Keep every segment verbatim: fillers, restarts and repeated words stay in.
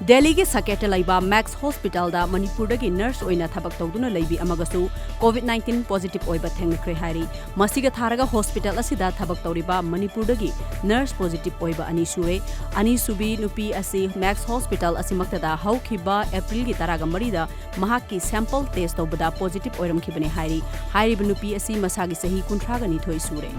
ꯗꯦꯜꯂꯤꯒꯤ ꯁꯀꯦꯠꯇ ꯂꯩꯕ ꯃꯦꯛꯁ ꯍꯣꯁꯄꯤꯇꯥꯜꯗ ꯃꯅꯤꯄꯨꯔꯗꯒꯤ ꯅꯔꯁ ꯑꯣꯏꯅ ꯊꯕꯛ ꯇꯧꯗꯨꯅ ꯂꯩꯕꯤ ꯑꯃꯒꯁꯨ ꯀꯣꯚꯤꯗ ꯅꯥꯏꯟꯇꯤꯟ ꯄꯣꯖꯤꯇꯤꯚ ꯑꯣꯏꯕ ꯊꯦꯡꯅꯈ꯭ꯔꯦ ꯍꯥꯏꯔꯤ꯫ ꯃꯁꯤꯒ ꯊꯥꯔꯒ ꯍꯣꯁꯄꯤꯇꯥꯜ ꯑꯁꯤꯗ ꯊꯕꯛ ꯇꯧꯔꯤꯕ ꯃꯅꯤꯄꯨꯔꯗꯒꯤ ꯅꯔꯁ ꯄꯣꯖꯤꯇꯤꯚ ꯑꯣꯏꯕ ꯑꯅꯤ ꯁꯨꯔꯦ꯫ ꯑꯅꯤꯁꯨꯕꯤ ꯅꯨꯄꯤ ꯑꯁꯤ ꯃꯦꯛꯁ ꯍꯣꯁꯄꯤꯇꯥꯜ ꯑꯁꯤꯃꯛꯇꯗ ꯍꯧꯈꯤꯕ ꯑꯦꯄ꯭ꯔꯤꯜꯒꯤ ꯇꯔꯥꯒ ꯃꯔꯤꯗ ꯃꯍꯥꯛꯀꯤ ꯁꯦꯝꯄꯜ ꯇꯦꯁ ꯇꯧꯕꯗ ꯄꯣꯖꯤꯇꯤꯚ ꯑꯣꯏꯔꯝꯈꯤꯕꯅꯤ ꯍꯥꯏꯔꯤ꯫ ꯍꯥꯏꯔꯤꯕ ꯅꯨꯄꯤ ꯑꯁꯤ ꯃꯁꯥꯒꯤ ꯆꯍꯤ ꯀꯨꯟꯊ꯭ꯔꯥꯒ ꯅꯤꯊꯣꯏ ꯁꯨꯔꯦ꯫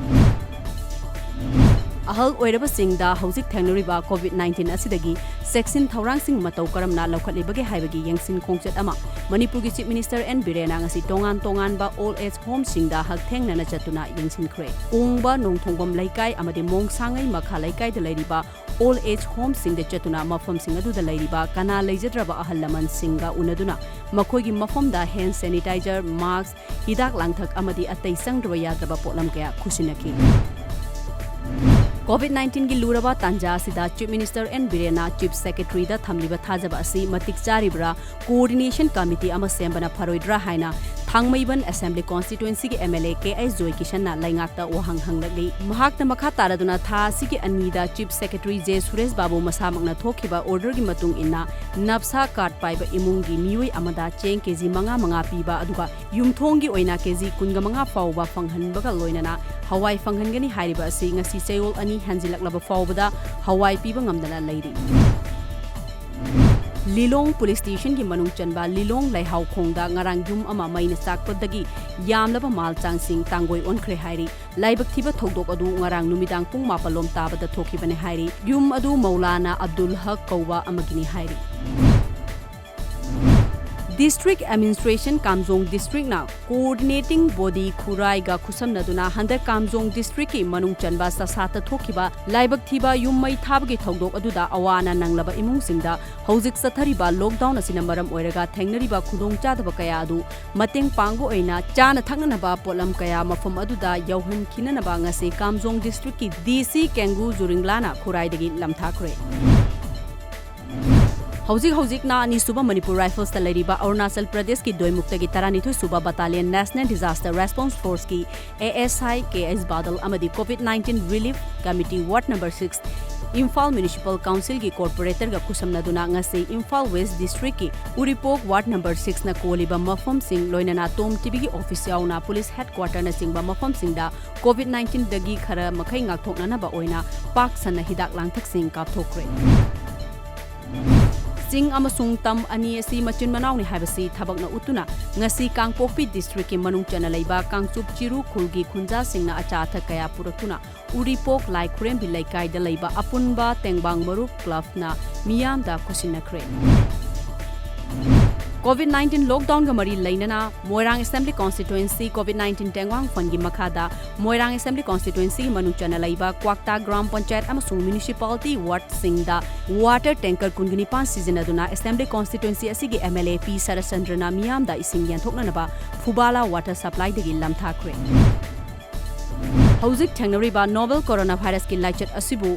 ꯑꯍꯜ ꯑꯣꯏꯔꯕꯁꯤꯡꯗ ꯍꯧꯖꯤꯛ ꯊꯦꯡꯅꯔꯤꯕ ꯀꯣꯚꯤꯗ ꯅꯥꯏꯟꯇꯤꯟ ꯑꯁꯤꯗꯒꯤ ꯆꯦꯛꯁꯤꯟ ꯊꯧꯔꯥꯡꯁꯤꯡ ꯃꯇꯧ ꯀꯔꯝꯅ ꯂꯧꯈꯠꯂꯤꯕꯒꯦ ꯍꯥꯏꯕꯒꯤ ꯌꯦꯡꯁꯤꯟ ꯈꯣꯡꯆꯠ ꯑꯃ ꯃꯅꯤꯄꯨꯔꯒꯤ ꯆꯤꯐ ꯃꯤꯅꯤꯁꯇꯔ ꯑꯦꯟ ꯕꯤꯔꯦꯟꯅ ꯉꯁꯤ ꯇꯣꯉꯥꯟ ꯇꯣꯉꯥꯟꯕ ꯑꯣꯜꯗ ꯑꯦꯖ ꯍꯣꯝꯁꯤꯡꯗ ꯍꯛꯊꯦꯡꯅꯅ ꯆꯠꯇꯨꯅ ꯌꯦꯡꯁꯤꯟꯈ꯭ꯔꯦ꯫ ꯀꯣꯡꯕ ꯅꯣꯡꯊꯣꯡꯕꯝ ꯂꯩꯀꯥꯏ ꯑꯃꯗꯤ ꯃꯣꯡꯁꯥꯡꯉꯩ ꯃꯈꯥ ꯂꯩꯀꯥꯏꯗ ꯂꯩꯔꯤꯕ ꯑꯣꯜꯗ ꯑꯦꯖ ꯍꯣꯝꯁꯤꯡꯗ ꯆꯠꯇꯨꯅ ꯃꯐꯝꯁꯤꯡ ꯑꯗꯨꯗ ꯂꯩꯔꯤꯕ ꯀꯅꯥ ꯂꯩꯖꯗ꯭ꯔꯕ ꯑꯍꯜ ꯂꯃꯟꯁꯤꯡꯒ ꯎꯅꯗꯨꯅ ꯃꯈꯣꯏꯒꯤ ꯃꯐꯝꯗ ꯍꯦꯟ ꯁꯦꯅꯤꯇꯥꯏꯖꯔ, ꯃꯥꯁ꯭ꯛ, ꯍꯤꯗꯥꯛ ꯂꯥꯡꯊꯛ ꯑꯃꯗꯤ ꯑꯇꯩ ꯆꯪꯗ꯭ꯔꯕ ꯌꯥꯗ꯭ꯔꯕ ꯄꯣꯠꯂꯝ ꯀꯌꯥ ꯈꯨꯠꯁꯤꯟꯅꯈꯤ꯫ ꯀꯣꯚꯤꯗ ꯅꯥꯏꯟꯇꯤꯟꯒꯤ ꯂꯨꯔꯕ ꯇꯥꯟꯖꯥ ꯑꯁꯤꯗ ꯆꯤꯐ ꯃꯤꯅꯤꯁꯇꯔ ꯑꯦꯟ ꯕꯤꯔꯦꯟꯅ ꯆꯤꯐ ꯁꯦꯀ꯭ꯔꯦꯇꯔꯤꯗ ꯊꯝꯂꯤꯕ ꯊꯥꯖꯕ ꯑꯁꯤ ꯃꯇꯤꯛ ꯆꯥꯔꯤꯕ꯭ꯔꯥ, ꯀꯣꯑꯣꯔꯗꯤꯅꯦꯁꯟ ꯀꯃꯤꯇꯤ ꯑꯃ ꯁꯦꯝꯕꯅ ꯐꯔꯣꯏꯗ꯭ꯔꯥ ꯍꯥꯏꯅ ꯊꯥꯡꯃꯩꯕꯟ ꯑꯦꯁꯦꯝꯕ꯭ꯂꯤ ꯀꯣꯟꯁꯇꯤꯇ꯭ꯋꯦꯟꯁꯤꯒꯤ M L A K H ꯖꯣꯏꯀꯤꯁꯟꯅ ꯂꯩꯉꯥꯛꯇ ꯋꯥꯍꯪ ꯍꯪꯂꯛꯂꯤ꯫ ꯃꯍꯥꯛꯅ ꯃꯈꯥ ꯇꯥꯔꯗꯨꯅ ꯊꯥ ꯑꯁꯤꯒꯤ ꯑꯅꯤꯗ chief secretary J Suresh Babu ꯃꯁꯥꯃꯛꯅ ꯊꯣꯛꯈꯤꯕ ꯑꯣꯔꯗꯔꯒꯤ ꯃꯇꯨꯡ ꯏꯟꯅ ꯅꯞꯁꯥ ꯀꯥꯔꯗ ꯄꯥꯏꯕ ꯏꯃꯨꯡꯒꯤ ꯃꯤꯑꯣꯏ ꯑꯃꯗ ꯆꯦꯡ ꯀꯦꯖꯤ ꯃꯉꯥ ꯃꯉꯥ ꯄꯤꯕ, ꯑꯗꯨꯒ ꯌꯨꯝꯊꯣꯡꯒꯤ ꯑꯣꯏꯅ ꯀꯦꯖꯤ ꯀꯨꯟꯒ ꯃꯉꯥ ꯐꯥꯎꯕ ꯐꯪꯍꯟꯕꯒ ꯂꯣꯏꯅꯅ ꯍꯋꯥꯏ ꯐꯪꯍꯟꯒꯅꯤ ꯍꯥꯏꯔꯤꯕ ꯑꯁꯤ ꯉꯁꯤ ꯆꯌꯣꯜ ꯑꯅꯤ ꯍꯦꯟꯖꯤꯜꯂꯛꯂꯕ ꯐꯥꯎꯕꯗ ꯍꯋꯥꯏ ꯄꯤꯕ ꯉꯝꯗꯅ ꯂꯩꯔꯤ꯫ ꯂꯤꯂꯣꯡ ꯄꯨꯂꯤꯁ ꯁ꯭ꯇꯦꯁꯟꯒꯤ ꯃꯅꯨꯡ ꯆꯟꯕ ꯂꯤꯂꯣꯡ ꯂꯩꯍꯥꯎꯈꯣꯡꯗ ꯉꯔꯥꯡ ꯌꯨꯝ ꯑꯃ ꯃꯩꯅ ꯆꯥꯛꯄꯗꯒꯤ ꯌꯥꯝꯂꯕ ꯃꯥꯜ ꯆꯥꯡꯁꯤꯡ ꯇꯥꯡꯒꯣꯏ ꯑꯣꯟꯈ꯭ꯔꯦ ꯍꯥꯏꯔꯤ꯫ ꯂꯥꯏꯕꯛ ꯊꯤꯕ ꯊꯧꯗꯣꯛ ꯑꯗꯨ ꯉꯔꯥꯡ ꯅꯨꯃꯤꯗꯥꯡ ꯄꯨꯡ ꯃꯥꯄꯜ ꯂꯣꯝ ꯇꯥꯕꯗ ꯊꯣꯛꯈꯤꯕꯅꯤ ꯍꯥꯏꯔꯤ꯫ ꯌꯨꯝ ꯑꯗꯨ ꯃꯧꯂꯥꯅꯥ ꯑꯕꯗꯨꯜ ꯍꯛ ꯀꯧꯕ ꯑꯃꯒꯤꯅꯤ ꯍꯥꯏꯔꯤ꯫ ꯗꯤꯁꯇ꯭ꯔꯤꯛ ꯑꯦꯗꯃꯤꯅꯤꯁꯇ꯭ꯔꯦꯁꯟ ꯀꯥꯝꯖꯣꯡ ꯗꯤꯁꯇ꯭ꯔꯤꯛꯅ ꯀꯣꯑꯣꯔꯗꯤꯅꯦꯇꯤꯡ ꯕꯣꯗꯤ ꯈꯨꯔꯥꯏꯒ ꯈꯨꯠꯁꯝꯅꯗꯨꯅ ꯍꯟꯗꯛ ꯀꯥꯝꯖꯣꯡ ꯗꯤꯁꯇ꯭ꯔꯤꯛꯀꯤ ꯃꯅꯨꯡ ꯆꯟꯕ ꯆꯁꯥꯠꯇ ꯊꯣꯛꯈꯤꯕ ꯂꯥꯏꯕꯛ ꯊꯤꯕ ꯌꯨꯝ ꯃꯩ ꯊꯥꯕꯒꯤ ꯊꯧꯗꯣꯛ ꯑꯗꯨꯗ ꯑꯋꯥ ꯑꯅꯥ ꯅꯪꯂꯕ ꯏꯃꯨꯡꯁꯤꯡꯗ ꯍꯧꯖꯤꯛ ꯆꯠꯊꯔꯤꯕ ꯂꯣꯛꯗꯥꯎꯟ ꯑꯁꯤꯅ ꯃꯔꯝ ꯑꯣꯏꯔꯒ ꯊꯦꯡꯅꯔꯤꯕ ꯈꯨꯗꯣꯡꯆꯥꯗꯕ ꯀꯌꯥ ꯑꯗꯨ ꯃꯇꯦꯡ ꯄꯥꯡꯕ ꯑꯣꯏꯅ ꯆꯥꯅ ꯊꯛꯅꯅꯕ ꯄꯣꯠꯂꯝ ꯀꯌꯥ ꯃꯐꯝ ꯑꯗꯨꯗ ꯌꯧꯍꯟꯈꯤꯅꯅꯕ ꯉꯁꯤ ꯀꯥꯝꯖꯣꯡ ꯗꯤꯁꯇ꯭ꯔꯤꯛꯀꯤ ꯗꯤ ꯁꯤ ꯀꯦꯡꯒꯨ ꯖꯨꯔꯤꯡꯂꯥꯅ ꯈꯨꯔꯥꯏꯗꯒꯤ ꯂꯝꯊꯥꯈ꯭ꯔꯦ꯫ ꯍꯧꯖꯤꯛ ꯍꯧꯖꯤꯛꯅ ꯑꯅꯤꯁꯨꯕ ꯃꯅꯤꯄꯨꯔ ꯔꯥꯏꯐꯜꯁꯇ ꯂꯩꯔꯤꯕ ꯑꯔꯨꯅꯥꯆꯜ ꯄ꯭ꯔꯗꯦꯁꯀꯤ ꯗꯣꯏꯃꯨꯛꯇꯒꯤ ꯇꯔꯥꯅꯤꯊꯣꯏ ꯁꯨꯕ ꯕꯠꯇꯥꯂꯤꯌꯟ ꯅꯦꯁꯅꯦꯜ ꯗꯤꯖꯥꯁꯇꯔ ꯔꯦꯁꯄꯣꯟꯁ ꯐꯣꯔꯁꯀꯤ A S I K S Badal ꯑꯃꯗꯤ covid nineteen relief committee ward number six Imphal municipal ꯀꯥꯎꯟꯁꯤꯜꯒꯤ ꯀꯣꯔꯄꯣꯔꯦꯇꯔꯒ ꯈꯨꯠꯁꯝꯅꯗꯨꯅ ꯉꯁꯤ ꯏꯝꯐꯥꯜ ꯋꯦꯁ ꯗꯤꯁꯇ꯭ꯔꯤꯛꯀꯤ ꯎꯔꯤꯄꯣꯛ ꯋꯥꯔꯗ ꯅꯝꯕꯔ ꯁꯤꯛꯁꯅ ꯀꯣꯜꯂꯤꯕ ꯃꯐꯝꯁꯤꯡ, ꯂꯣꯏꯅꯅ ꯇꯣꯝ ꯇꯤꯚꯤꯒꯤ ꯑꯣꯐꯤꯁ ꯌꯥꯎꯅ ꯄꯨꯂꯤꯁ ꯍꯦꯗꯀ꯭ꯋꯥꯔꯇꯔꯅꯆꯤꯡꯕ ꯃꯐꯝꯁꯤꯡꯗ ꯀꯣꯚꯤꯗ ꯅꯥꯏꯟꯇꯤꯟꯗꯒꯤ ꯈꯔ ꯃꯈꯩ ꯉꯥꯛꯊꯣꯛꯅꯅꯕ ꯑꯣꯏꯅ ꯄꯥꯛ ꯁꯟꯅ ꯍꯤꯗꯥꯛ ꯂꯥꯡꯊꯛꯁꯤꯡ ꯀꯥꯞꯊꯣꯛꯈ꯭ꯔꯦ꯫ ꯆꯤꯡ ꯑꯃꯁꯨꯡ ꯇꯝ ꯑꯅꯤ ꯑꯁꯤ ꯃꯆꯤꯟ ꯃꯅꯥꯎꯅꯤ ꯍꯥꯏꯕꯁꯤ ꯊꯕꯛꯅ ꯎꯠꯇꯨꯅ ꯉꯁꯤ ꯀꯥꯡꯄꯣꯛꯄꯤ ꯗꯤꯁꯇ꯭ꯔꯤꯛꯀꯤ ꯃꯅꯨꯡ ꯆꯟꯅ ꯂꯩꯕ ꯀꯥꯡꯆꯨꯞ ꯆꯤꯔꯨ ꯈꯨꯜꯒꯤ ꯈꯨꯟꯖꯥꯁꯤꯡꯅ ꯑꯆꯥ ꯑꯊꯛ ꯀꯌꯥ ꯄꯨꯔꯛꯇꯨꯅ ꯎꯔꯤꯄꯣꯛ ꯂꯥꯏ ꯈꯨꯔꯦꯝꯕꯤ ꯂꯩꯀꯥꯏꯗ ꯂꯩꯕ ꯑꯄꯨꯟꯕ ꯇꯦꯡꯕꯥꯡ ꯃꯔꯨꯞ ꯀ꯭ꯂꯕꯅ ꯃꯤꯌꯥꯝꯗ ꯈꯨꯠꯁꯤꯟꯅꯈ꯭ꯔꯦ꯫ ꯀꯣꯚꯤꯗ ꯅꯥꯏꯟꯇꯤꯟ ꯂꯣꯛꯗꯥꯎꯟꯒ ꯃꯔꯤ ꯂꯩꯅꯅ ꯃꯣꯏꯔꯥꯡ ꯑꯦꯁꯦꯝꯕ꯭ꯂꯤ ꯀꯣꯟꯁꯇꯤꯇ꯭ꯋꯦꯟꯁꯤ ꯀꯣꯚꯤꯗ ꯅꯥꯏꯟꯇꯤꯟ ꯇꯦꯡꯋꯥꯡ ꯐꯟꯒꯤ ꯃꯈꯥꯗ ꯃꯣꯏꯔꯥꯡ ꯑꯦꯁꯦꯝꯕ꯭ꯂꯤ ꯀꯣꯟꯁꯇꯤꯇ꯭ꯋꯦꯟꯁꯤꯒꯤ ꯃꯅꯨꯡ ꯆꯟꯅ ꯂꯩꯕ ꯀ꯭ꯋꯥꯛꯇꯥ ꯒ꯭ꯔꯥꯝ ꯄꯟꯆꯥꯌꯠ ꯑꯃꯁꯨꯡ ꯃ꯭ꯌꯨꯅꯤꯁꯤꯄꯥꯂꯤꯇꯤ ꯋꯥꯔꯗꯁꯤꯡꯗ ꯋꯥꯇꯔ ꯇꯦꯡꯀꯔ ꯀꯨꯟꯒ ꯅꯤꯄꯥꯟ ꯁꯤꯖꯤꯟꯅꯗꯨꯅ ꯑꯦꯁꯦꯝꯕ꯭ꯂꯤ ꯀꯣꯟꯁꯇꯤꯇ꯭ꯋꯦꯟꯁꯤ ꯑꯁꯤꯒꯤ ꯑꯦꯝ ꯑꯦꯜ ꯑꯦ ꯄꯤ ꯁꯔꯠꯆꯟꯗ꯭ꯔꯅ ꯃꯤꯌꯥꯝꯗ ꯏꯁꯤꯡ ꯌꯦꯟꯊꯣꯛꯅꯅꯕ ꯐꯨꯕꯥꯂꯥ ꯋꯥꯇꯔ ꯁꯄ꯭ꯂꯥꯏꯗꯒꯤ ꯂꯝꯊꯥꯈ꯭ꯔꯦ꯫ ꯍꯧꯖꯤꯛ ꯊꯦꯡꯅꯔꯤꯕ ꯅꯣꯚꯦꯜ ꯀꯣꯔꯣꯅꯥ ꯚꯥꯏꯔꯁꯀꯤ ꯂꯥꯏꯆꯠ ꯑꯁꯤꯕꯨ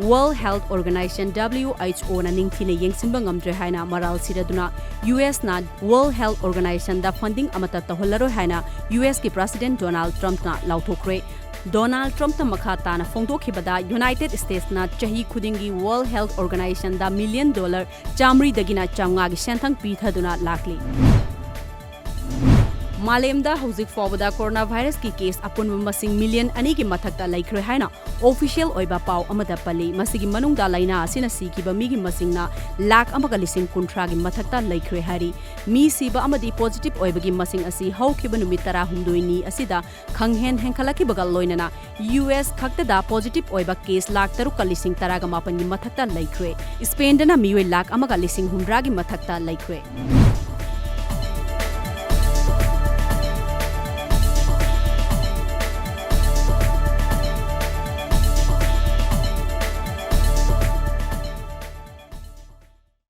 ꯋꯥꯔꯜꯗ ꯍꯦꯜꯊ ꯑꯣꯔꯒꯅꯥꯏꯖꯦꯁꯟ, ꯗꯕ꯭ꯂꯤꯌꯨ ꯑꯩꯆ ꯑꯣꯅ ꯅꯤꯡꯊꯤꯅ ꯌꯦꯡꯁꯤꯟꯕ ꯉꯝꯗ꯭ꯔꯦ ꯍꯥꯏꯅ ꯃꯔꯥꯜ ꯁꯤꯔꯗꯨꯅ ꯌꯨ ꯑꯦꯁꯅ ꯋꯥꯔꯜꯗ ꯍꯦꯜꯊ ꯑꯣꯔꯒꯅꯥꯏꯖꯦꯁꯟꯗ ꯐꯟꯗꯤꯡ ꯑꯃꯠꯇ ꯇꯧꯍꯜꯂꯔꯣꯏ ꯍꯥꯏꯅ ꯌꯨ ꯑꯦꯁꯀꯤ ꯄ꯭ꯔꯁꯤꯗꯦꯟꯠ ꯗꯣꯅꯥꯜꯗ ꯇ꯭ꯔꯝꯞꯅ ꯂꯥꯎꯊꯣꯛꯈ꯭ꯔꯦ꯫ ꯗꯣꯅꯥꯜꯗ ꯇ꯭ꯔꯝꯞꯅ ꯃꯈꯥ ꯇꯥꯅ ꯐꯣꯡꯗꯣꯛꯈꯤꯕꯗ, ꯌꯨꯅꯥꯏꯇꯦꯗ ꯁ꯭ꯇꯦꯠꯁꯅ ꯆꯍꯤ ꯈꯨꯗꯤꯡꯒꯤ ꯋꯥꯔꯜꯗ ꯍꯦꯜꯊ ꯑꯣꯔꯒꯅꯥꯏꯖꯦꯁꯟꯗ ꯃꯤꯂꯤꯌꯟ ꯗꯣꯂꯔ ꯆꯥꯃꯔꯤꯗꯒꯤꯅ ꯆꯥꯃꯉꯥꯒꯤ ꯁꯦꯟꯊꯪ ꯄꯤꯊꯗꯨꯅ ꯂꯥꯛꯂꯤ꯫ ꯃꯥꯂꯦꯝꯗ ꯍꯧꯖꯤꯛ ꯐꯥꯎꯕꯗ ꯀꯣꯔꯣꯅꯥ ꯚꯥꯏꯔꯁꯀꯤ ꯀꯦꯁ ꯑꯄꯨꯟꯕ ꯃꯁꯤꯡ ꯃꯤꯂꯤꯌꯟ ꯑꯅꯤꯒꯤ ꯃꯊꯛꯇ ꯂꯩꯈ꯭ꯔꯦ ꯍꯥꯏꯅ ꯑꯣꯐꯤꯁꯤꯌꯦꯜ ꯑꯣꯏꯕ ꯄꯥꯎ ꯑꯃꯗ ꯄꯜꯂꯤ꯫ ꯃꯁꯤꯒꯤ ꯃꯅꯨꯡꯗ ꯂꯥꯏꯅꯥ ꯑꯁꯤꯅ ꯁꯤꯈꯤꯕ ꯃꯤꯒꯤ ꯃꯁꯤꯡꯅ ꯂꯥꯈ ꯑꯃꯒ ꯂꯤꯁꯤꯡ ꯀꯨꯟꯊ꯭ꯔꯥꯒꯤ ꯃꯊꯛꯇ ꯂꯩꯈ꯭ꯔꯦ ꯍꯥꯏꯔꯤ꯫ ꯃꯤ ꯁꯤꯕ ꯑꯃꯗꯤ ꯄꯣꯖꯤꯇꯤꯚ ꯑꯣꯏꯕꯒꯤ ꯃꯁꯤꯡ ꯑꯁꯤ ꯍꯧꯈꯤꯕ ꯅꯨꯃꯤꯠ ꯇꯔꯥꯍꯨꯝꯗꯣꯏꯅꯤ ꯑꯁꯤꯗ ꯈꯪꯍꯦꯟ ꯍꯦꯟꯈꯠꯂꯛꯈꯤꯕꯒ ꯂꯣꯏꯅꯅ ꯌꯨ ꯑꯦꯁ ꯈꯛꯇꯗ ꯄꯣꯖꯤꯇꯤꯚ ꯑꯣꯏꯕ ꯀꯦꯁ ꯂꯥꯈ ꯇꯔꯨꯛꯀ ꯂꯤꯁꯤꯡ ꯇꯔꯥꯒ ꯃꯥꯄꯟꯒꯤ ꯃꯊꯛꯇ ꯂꯩꯈ꯭ꯔꯦ꯫ ꯁ꯭ꯄꯦꯟꯗꯅ ꯃꯤꯑꯣꯏ ꯂꯥꯈ ꯑꯃꯒ ꯂꯤꯁꯤꯡ ꯍꯨꯝꯗ꯭ꯔꯥꯒꯤ ꯃꯊꯛꯇ ꯂꯩꯈ꯭ꯔꯦ꯫